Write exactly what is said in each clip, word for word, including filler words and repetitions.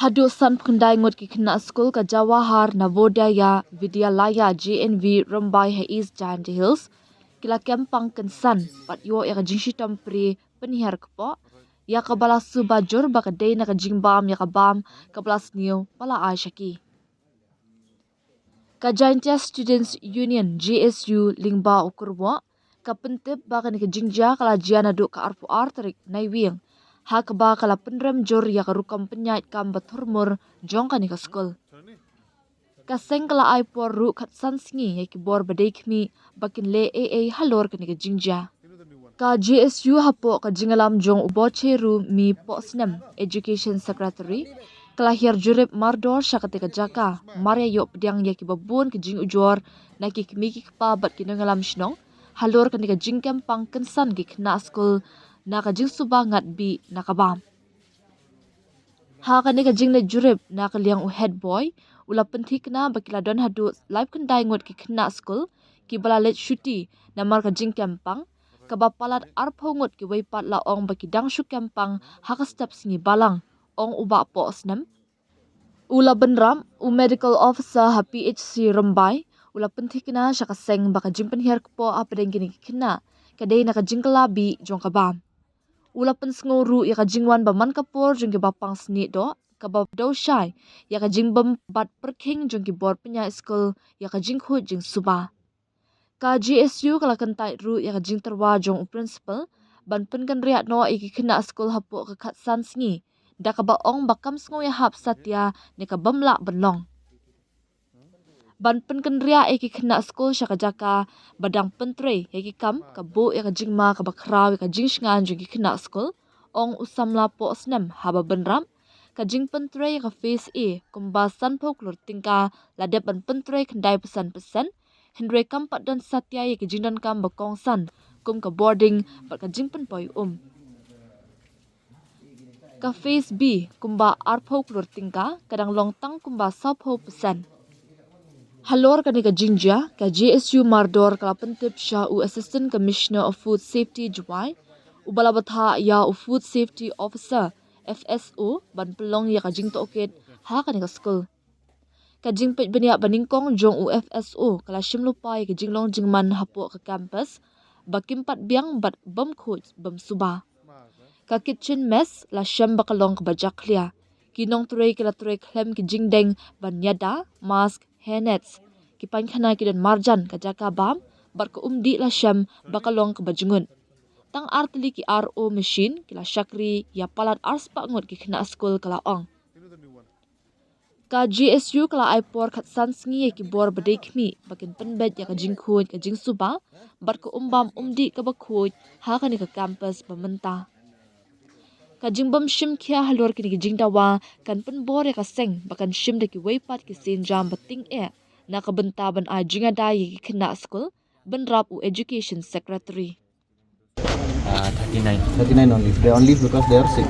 Haduh san phew khyndai ngut ki khynnah skul ka Jawahar Navodaya Vidyalaya J N V Rymbai ha East Jaintia Hills ki la kem pang kynsan bad ïoh ïa ka jingshitom pre pynhiar kpoh ïa kaba la suba jur ba ka dei na ka jingbam ïa ka bam kaba la sniew ba la ai sha ki. Ka Jaintia Students Union J S U lyngba u Kyrwoh ka pyntip ba kane ka jingjia ka la jia naduh ka arphew ar tarik Naiwieng ha kaba ka la pynrem jur ïa ka rukom pynïaid kam ba thurmur jong kane ka skul. Ka seng ka la ai por ruh khatsan sngi ïa ki bor ba dei khmih ba kin leh ei ei halor kane ka jingjia. Ka J S U hapoh ka jingïalam jong u Bocheru Mi Pohsnem, Education Secretary, ka la hiar jurip mardor sha kata ka jaka mar ïa ïoh pdiang ïa kiba bun ki jingujor na ki kmie ki kpa bad ki nongïalam shnong halor kane ka jingkem pang kynsan ki khynnah skul na ka jingsuba ngat bih na ka bam. Ha kane ka jingleit jurip na ka liang u head boy u la pynthikna ba ki la don haduh laiphew khyndai ngut ki khynnah skul kiba la leit shuti namar ka jingkem pang, kaba palat arphew ngut kiwei pat la ong ba ki dang shu kem pang ha ka step sngi balang, ong u Bah Pohsnem. U la bynrap, u medical officer ha P H C Rymbai u la pynthikna sha ka seng ba ka jingpynhiar kpoh hapdeng kine ki khynnah ka dei na ka jingkylla bih jong ka bam. U la pynsngew ruh ïa ka jingwan ba man ka por jong kiba pang snieh doh kaba dew shai ïa ka jingbym bat pyrkhing jong ki bor pynïaid skul ïa ka jingkhuid jingsuba. Ka J S U ka la kyntait ruh ïa ka jingtyrwa jong u principal ban pynkynriah noh ïa ki khynnah skul hapoh ka khatsan sngi da kaba ong ba kam sngew ïahap satia ne ka bym lah ban long. Ban pynkynriah ïa ki khynnah skul sha ka jaka ba dang pyntrei ïa ki kam ka buh ïa ka jingma kaba khraw ïa ka jingshngaiñ jong ki khynnah skul, ong u samla Pohsnem haba bynrap. Ka jingpyntrei ïa ka phase A kumba sanphew klur tyngka la dep ban pyntrei khyndai phew san percent, hynrei kam pat don satia ïa ki jingdonkam ba kongsan kum ka boarding bad ka jingpynpoi um. Ka phase B kumba arphew klur tyngka ka dang long tang kumba sawphew percent. Halor kane ka jingjia ka J S U mardor ka la pyntip sha u Assistant Commissioner of Food Safety Jowai uba la bthah ïa u Food Safety Officer, F S O, ban pynlong ïa ka jingtohkit ha kane ka skul. Ka jingpeit bniah banyngkong jong u F S O ka la shim lypa ïa ka jinglong jingman hapoh ka campus ba kim pat biang bad bym khuid bym suba. Ka kitchen mess la shem ba ka long kaba jakhlia. Ki nongtrei ki la trei khlem ki jingdeng ban ïada, mask, hairnets. Ki paikhana ki don marjan ka jaka bam bad ka umdih la shem ba ka long kaba jngut. Tang ar tylli ki R O machine ki la shakri ïa palat arspah ngut ki khynnah skul, ka la ong. Ka J S U ka la ai por khatsan sngi ïa ki bor ba dei khmih ba kin pynbeit ïa ka jingkhuid ka jingsuba bad ka umbam umdih kaba khuid ha kane ka campus ba mynta. Ka jingbym shim khia halor kine ki jingdawa kan pynbor ïa ka seng ba kan shim da kiwei pat ki sienjam ba tyngeh na ka bynta ban ai jingïada ïa ki khynnah skul, bynrap u Education Secretary. Uh, thirty-nine. Thirty-nine only. They're on leave because they are sick.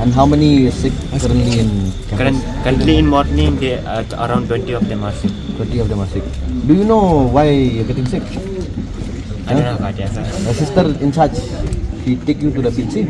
And how many is sick currently in campus? Current, currently in morning, they, uh, around twenty of them are sick. Twenty of them are sick. Do you know why you're getting sick? I don't have idea, sir. A sister in charge, she take you to the P H C?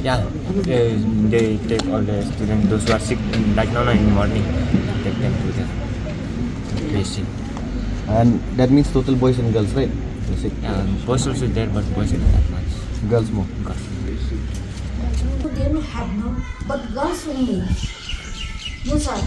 Yeah, they, they take all the students, those who are sick, in, right now, no, in morning, take them to the P H C. And that means total boys and girls, right? The sick. Yeah, boys also there, but boys not that much. Girls more. Girls. They don't have, no, but girls only. No, sir.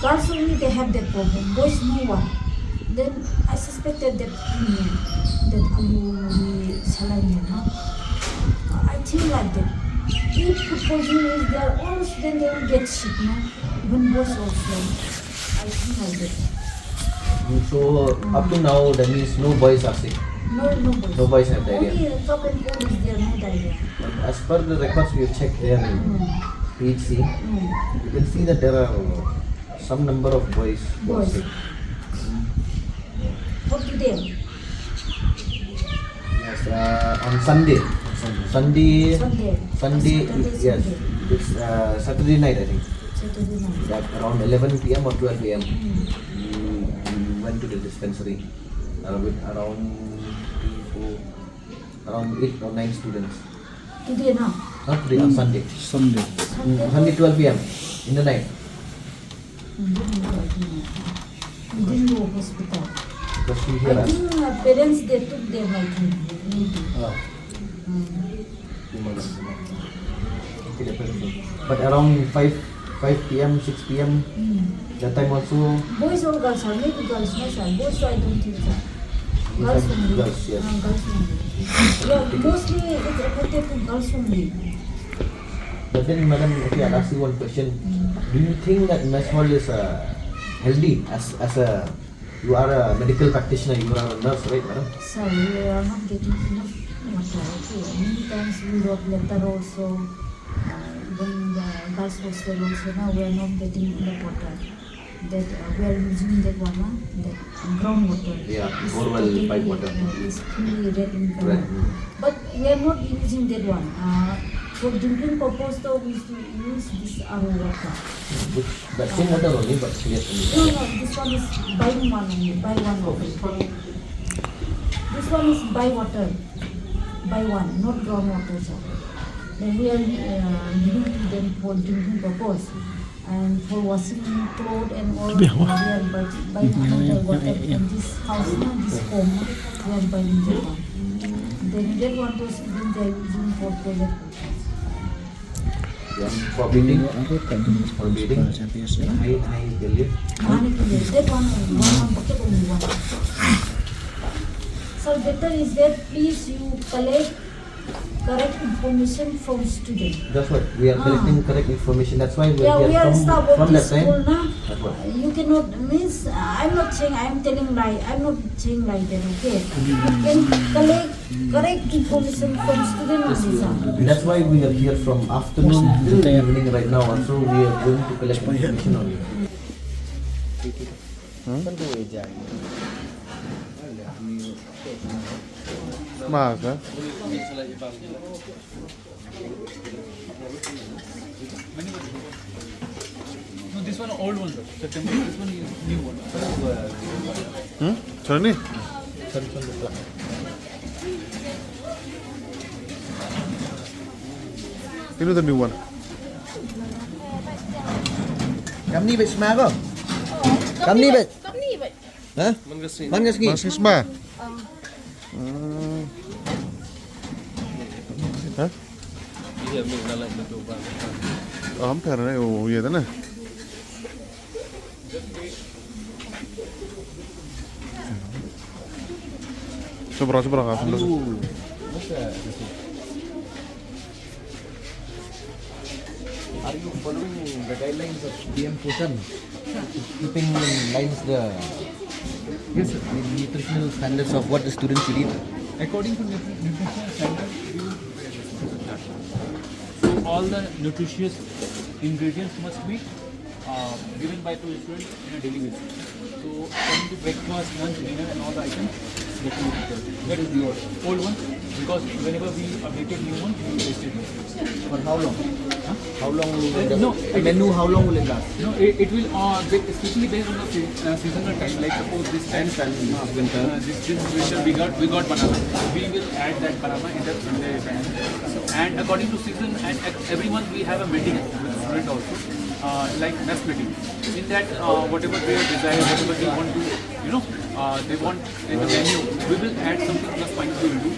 Girls only, they have that problem. Boys, no one. Then I suspected that, mm, that Alu, the saline, no? I think like that. If food poisoning is there, all students, they will get sick, no? Even boys also. I think like that. So up to now, that means no boys are sick. No, no boys. No boys have diarrhea. Only cough and cold is there, no diarrhea. But as per the records we have checked there in P H C, you can see that there are some number of boys who are Boys. Sick. What do they? Yes, uh, on Sunday. Sunday. Sunday. Sunday, Saturday, yes. Sunday. It's uh, Saturday night, I think. Saturday night. That around eleven p.m. or twelve a.m. We, we went to the dispensary uh, with around three, four, around eight or nine students. Today, no? Not today, on Sunday. Sunday. Mm, Sunday, twelve p.m. In the night? He didn't go to, he didn't go hospital. Just you hear I us? Think, uh, parents, they took them, I think, maybe. Ah. Hmm. But around five, five p.m., six p.m., hmm, that time also. Boys or girls, or maybe girls, no, sir. Boys, I don't think so. Girls only. Girls, yes. Ah, girls only. Yeah, mostly it's affected to girls only. But then, madam, okay, I'll ask you one question. Hmm. Do you think that mess hall is, uh, healthy as, as a, you are a medical practitioner, you are a nurse, right, madam? Sir, we are not getting enough water. Okay, many times we wrote letter also, uh, even the girls hostel also, now we are not getting enough water. That, uh, we are using that one, uh, that groundwater. Yeah, it's borewell totally, pipe water. Uh, it's fully red in color. Red, mm. But we are not using that one. Uh, for drinking purpose, though, we used to use this R O water. Which, that same water only, but clear only. No, no, this one is by one only, by one only. This one is by water, by one, not groundwater, sir. Then we are, uh, giving to them for drinking purpose. And for washing clothes and all, we are buying, buying another water, and this house, na, this home, na, we are buying that one. Then that one was even they are using for toilet purpose. Yeah, for bathing, for bathing. Nahane ke liye. Nahane ke liye. That one, one, one bucket only one. So better is that please you collect correct information from student. That's what we are collecting, correct information. That's why we are here from, from that time. That's what. You cannot, means, I'm not saying, I'm telling lie. I'm not saying lie then, okay? You can collect correct information from student only, sir. That's why we are here from afternoon till evening right now. Also, we are going to collect information only. Hmm? Masa? No, this one old one, sir. September. This one is new one. Hmm? Sorry? Sorry, sorry, sir. Ini the new one. Kam ni bit sma ko? Kam ni bit? Kam ni bit? Ha? Man ka sngi. Man ka sngi. Man ka sngi sma. Hmm. Ha? Iya, mi na lai tu ba. Am per ne, o ye da ne. Sobra, sobra ka. Are you following the guidelines of P M Poshan? Keeping in lines the, yes, sir, the nutritional standards of what the students should eat? According to nutri-, nutritional standards, we will prepare this. So all the nutritious ingredients must be, uh, given by to the students in a daily basis. So, coming to breakfast, lunch, dinner, and all the items, that is the old one, because whenever we updated new one, we will waste it. For how long? Huh? How long will the, no, a menu, how long will it last? No, it, it will, uh, be, especially based on the se-, uh, seasonal time. Like, suppose this time, I understand, this winter. Uh, this, this winter we got, we got banana. We will add that banana in the, in the time. And according to season and ev-, every month we have a meeting with the student also, uh, like mess meeting. In that, uh, whatever they desire, whatever they want to, you know, uh, they want in the menu, we will add something plus minus we will do.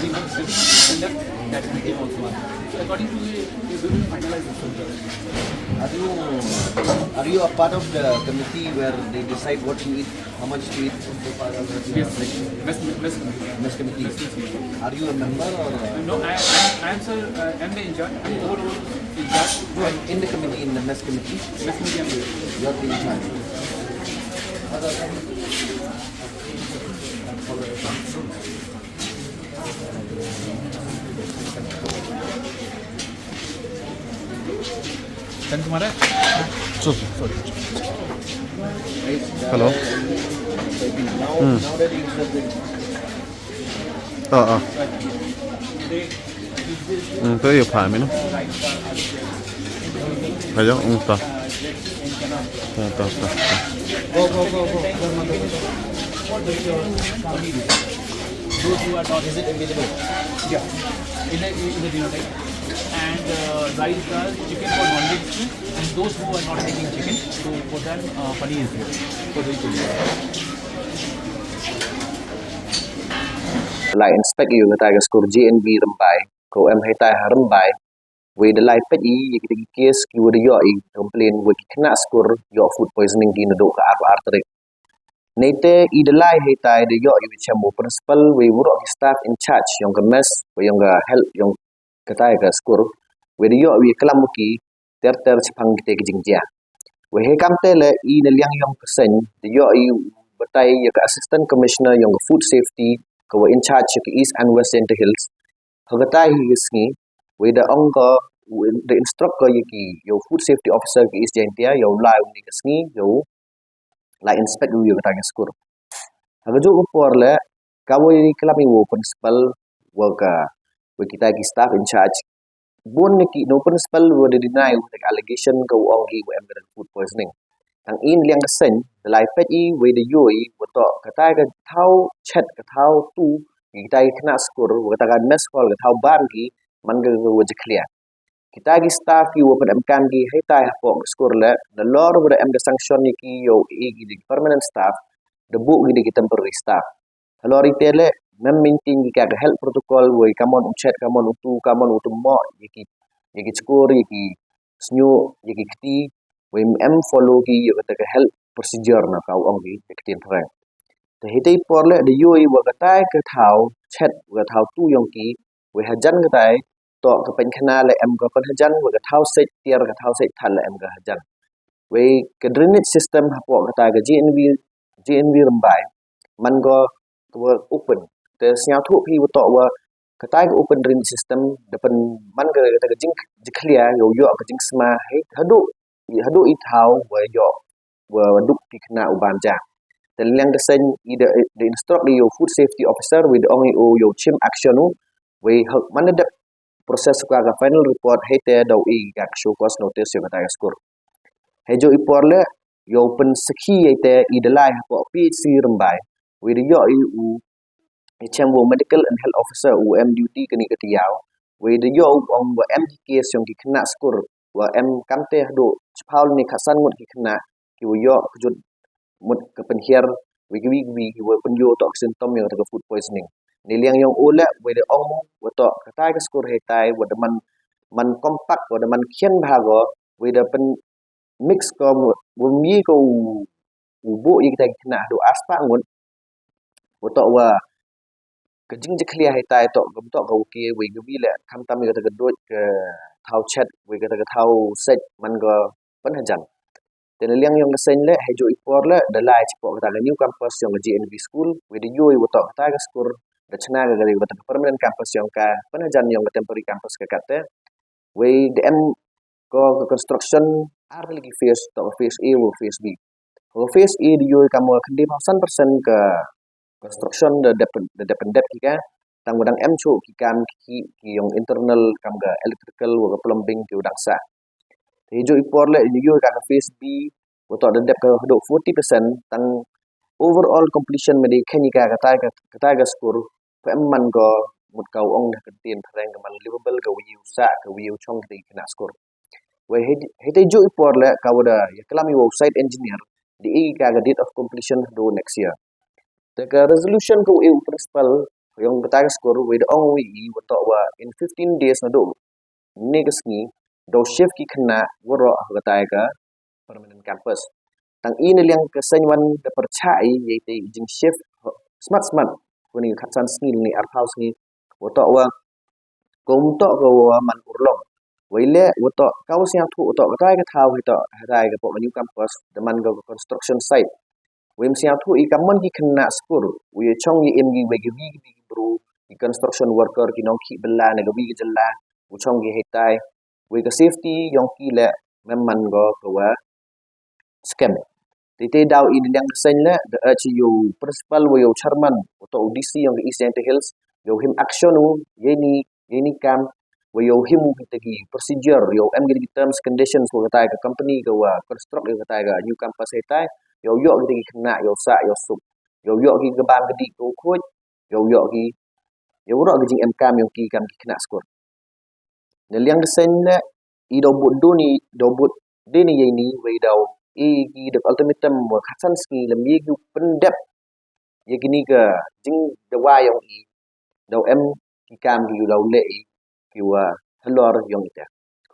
We have everything to conduct that meeting also. So according to the, we will finalize this. Are you, are you a part of the committee where they decide what you eat? How much to eat? Yes, mess, mess, mess committee. Are you a member or a... No, I, I, I am, sir, uh, I am the in charge. I am overall in charge. No, in the committee, in the mess committee. Mess committee, I am there. You are the in charge. Kan tumara? Sorry, sorry. Hello. Hmm. Ah, ah. Hmm, to ïa pha mi no. Ayo, hmm, ta. Ta, ta, ta, ta. Go, go, go, go. Those who are not... Is it available? Yeah. In the, in the dinner time. And uh, rice dal, chicken for non-veg, and those who are not taking chicken, so for them, uh, paneer is there. For the chicken. La inspect ïa kata ka skur J N V Rymbai, ko em haitai ha Rymbai. Wei da lai peit ïa kita ki case ki wa da ïoh i complain wei ki khynnah skur ïoh food poisoning ki naduh ka arphew ar tarik. Neite i da lai haitai da ïoh i wei chem u principal wei waroh ki staff in charge yong ka mess wei yong ka help yong kata ka skur. Wei da ïoh i klam ki ter ter chapang kita ki jingjia. Wei he kamte le i na liang yong ka seng da ïoh i batai ïa ka assistant commissioner yong ka food safety ka wa in charge ïa ka East and West Jaintia Hills. Ha kata hi ka sngi wei da ong ka da instruct ka ïa ki ïa food safety officer ka East Jaintia ïa u lai u ni ka sngi ïa u la inspect u ïa kata ka skur. Ha ka juh ka por le ka wei klam i wa principal wa ka wa kita ki staff in charge bun ni ki no principal wa da deny u da allegation ka u ong ki wa em ka food poisoning. Tang in liang ka seng da lai peit i wei da ïoh i wa toh kata ka thaw chet ka thaw tu ki kita ki khynnah skur wa kata ka mess hall ka thaw ban ki man ka wa jiklia. Kita ki staff ki wa pyn em kam ki haitai hapoh ka skur le nalor wa da em ka sanction ïa ki ïa u e ki da ki permanent staff da buh ki da ki temporary staff. Halor ite le mem maintain ki ka ka health protocol wei kamon u chet kamon u tu kamon u tu mo ïa ki ïa ki skur ïa ki snyu ïa ki kti wei em follow ki ïa kata ka health procedure na ka u ong ki ïa ki tin rang. Te hite i por le da ïoh i wa kata ka thaw chet wa ka thaw tu yong ki wei hajan kata toh ka pynkhana le em ka pynhajan wa ka thaw sej tiar ka thaw sej than le em ka hajan. Wei ka drainage system hapoh kata ka J N V J N V Rymbai man ka ka wa open. Te sngewthuh phi wa toh wa kata ka open drainage system da pyn man ka kata ka jing jiklia ïa u ïoh ka jingsma hei haduh i haduh i thaw wa ïoh wa duk ki khynnah u ban ja. Te liang ka seng i da da instruct ïa u food safety officer wei da ong ïa u ïa u chim action u wei ha man da dep process ka ka final report hei te da u i ka show cause notice ïa kata ka skur. Hei ju i por le ïa u pynsakhi ïa te i da lai hapoh P H C Rymbai wei da ïoh i u i chem wa medical and health officer u em duty kani ka tiaw wei da ïoh u ong wa em ki case yong ki khynnah skur wa em kamte haduh chiphaw ni khatsan ngut ki khynnah ki wa ïoh kjut mut ka pynhiar wei ki wei ki wei ki wa pynïoh toh ka symptom ïa kata ka food poisoning. Ni liang yong u le wei da ong wa toh kata ka skur hei tai wa da man man compact wa da man khian bha go wei da pyn mix ko wa mi ko u u buh ïa kita ki khynnah haduh ar spah ngut wa toh wa ka jing jiklia hei tai toh kam toh ka u ki wei ka wei le kam tam ïa kata ka doj ka thaw chet wei kata ka thaw sej man ka pynhajan. Te na liang yong ka seng le hei ju i por le da lai chipoh kata ka new campus yong ka J N V school wei da ïoh i wa toh kata ka skur da chna ka kata ka permanent campus yong ka pynhajan yong ka temporary campus ka kata. Wei da em ko ka construction ar tylli ki phase toh ka phase A wa phase B. Ko phase A da ïoh i kam wa khyndai phaw san percent ka construction da dep da dep dep ki ka tang wa dang em chuh ki kam ki ki yong internal kam ka electrical wa ka plumbing ki wa dang sa. Te ju i por le ïoh ka ka phase B wa toh da dep ka haduh forty percent tang overall completion me dei khein ka kata ka kata ka skur pa em man ko mut ka ong da ka tin thareng ka man livable ka wi u sa ka wi u chong ka khynnah skur. Wei hei te ju i por le ka wa da ïa klam i wa u site engineer da i ka ka date of completion haduh next year. Te ka resolution ka wa i u principal yong kata ka skur wei da ong wei i wa toh wa in fifteen days naduh ne ka sngi da u shift ki khynnah waroh ha kata ka permanent campus. Tang i na liang ka seng wan da pyrchah i ïa te jing shift smat smat kuni khatsan sngi ni arphaw sngi wa toh wa kum toh ka wa man urlong. Wei le wa toh ka wa sngewthuh wa toh kata ka thaw hi toh kata ka poh ka new campus da man ka construction site. Wei sngewthuh i ka man ki khynnah skur wei chong i im ki wei ki wi ki bru ki construction worker ki nongkhih bylla na ka wi ki jylla u chong ki hei tai wei ka safety yong ki le mem man go ka wa skem. Te te daw i liang ka seng le da urge ïa u principal wa ïa u chairman wa toh u D C yong ka East Jaintia Hills ïa u him action u ïa ni ïa ni kam wa ïa u him u kita ki procedure ïa u em kita ki terms conditions wa kata ka company ka wa construct ïa kata ka new campus hei tai ïa u ïoh kita ki khynnah ïa u sah ïa u suk ïa u ïoh ki ka bam ka dih ka u khuid ïa u ïoh ki ïa u roh ki jing em kam yong ki kam ki khynnah skur. Na liang ka seng ne i daw bud duni daw bud dini ïa ini wei daw i ki dep ultimatum wa khatsan sngi lem ïa ki pyndep ïa kini ka jingdawa ïong i daw em ki kam ki u daw leh i ki wa halor ïong i te.